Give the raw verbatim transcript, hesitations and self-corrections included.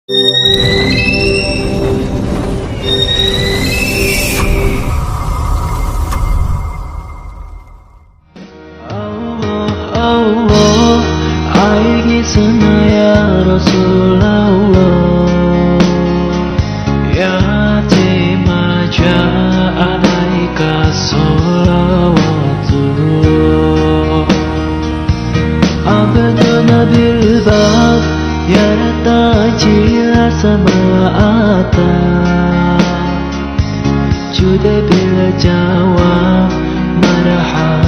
Allah, Allah, aigisa ya Rasulullah. Ya cema ja anaika salawatullah. Abdul Nabil Bab, ya rata cila sama ata. Cude bila Jawa, marhaba.